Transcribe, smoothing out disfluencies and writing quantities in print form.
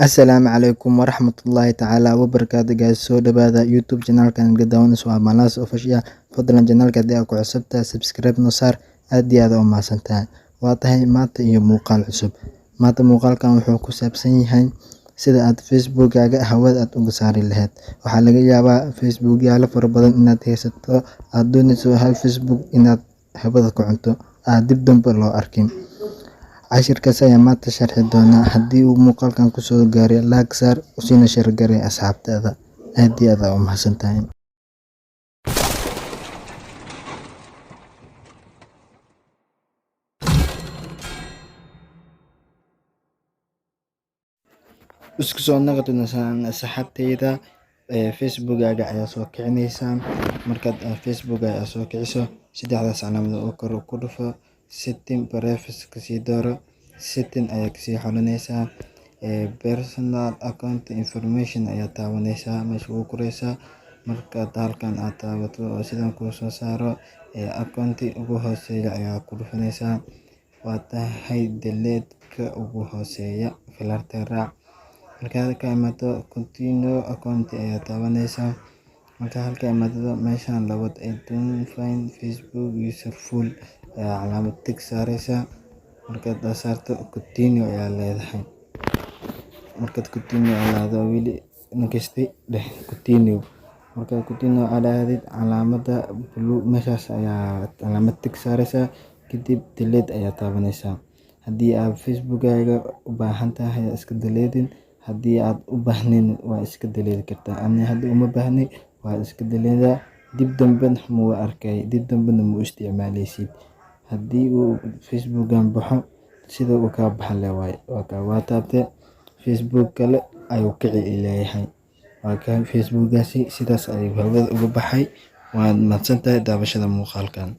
Asalaamu calaykum waraxmatullaahi tacaala wabarakaatu guys. Soo dhawaada YouTube channelkan naga daawanayso, waa Manas Official. Fadlan channelka haddii aad ku cusub tahay, subscribe noo saar. Aad iyo aad u mahadsantahay. Waa tahay maanta iyo muuqaal cusub. Maanta muuqaalkan wuxuu ku saabsan yahay sida aad Facebookkaaga hawada aad uga saari lahayd. Waxaa laga yaabaa Facebook yaalo fara badan inaad haysato, aad doonayso hal Facebook inaad hawada ku cunto, aad dib dambe loo arkin. Cashirkaas ayaa maanta sharxi doonaa. Haddii uu muuqaalkan kusoo gaaray, like saar, usiina share garay asxaabtaada. Aad iyo aad aa u mahadsantahay. Isku soo noqodnasaan asxaabteyda. Facebookkaaga ayaa soo kicinaysaa. Markaad Facebookkaaga soo kiciso, saddexdaas calaamad oo kor ku dhufo, setting privacy kasii dooro, setting ayaa kasii xulanaysaa, personal account information ayaa taabanaysaa, meesha ugu koreysaa. Markaad halkan aad taabato oo sidan kuu soo saaro, accounti ugu hooseeya ayaa ku dhufanaysaa. Waa tahay delete-ka ugu hooseeya, filarta raac. Markaad ka imaato, continue account ayaa taabanaysaa. Marka halka imaado, meeshan labaad I don't find Facebook useful ayaa calaamad tick saaraysaa. Markaad saarto, continue ayaa leedahay. Markaad continue aad leedahay, weli next dheh, continue. Markaad continue aad dhahdid, calaamada blue meeshaas ayaa calaamad tick saaraysaa, kadib delete ayaa taabanaysaa. Haddii aad Facebookkaaga u baahan tahay, iska deletin. Haddii aad u baahnayn, waa iska delete kartaa. Ani hadda uma baahni, waa iska deletaa. Dib dambena muu arkay, dib dambena muu isticmaaleysid. Haddii uu Facebookan baxo, sida uu kaa baxa le waaye. Waa kaa, waa taabtee, Facebook kale ayuu kici leeyahay. Waa kaa, Facebookgaasi sidaas ayuu hawada uga baxay. Waad mahadsantahay daawashada muuqaalkan.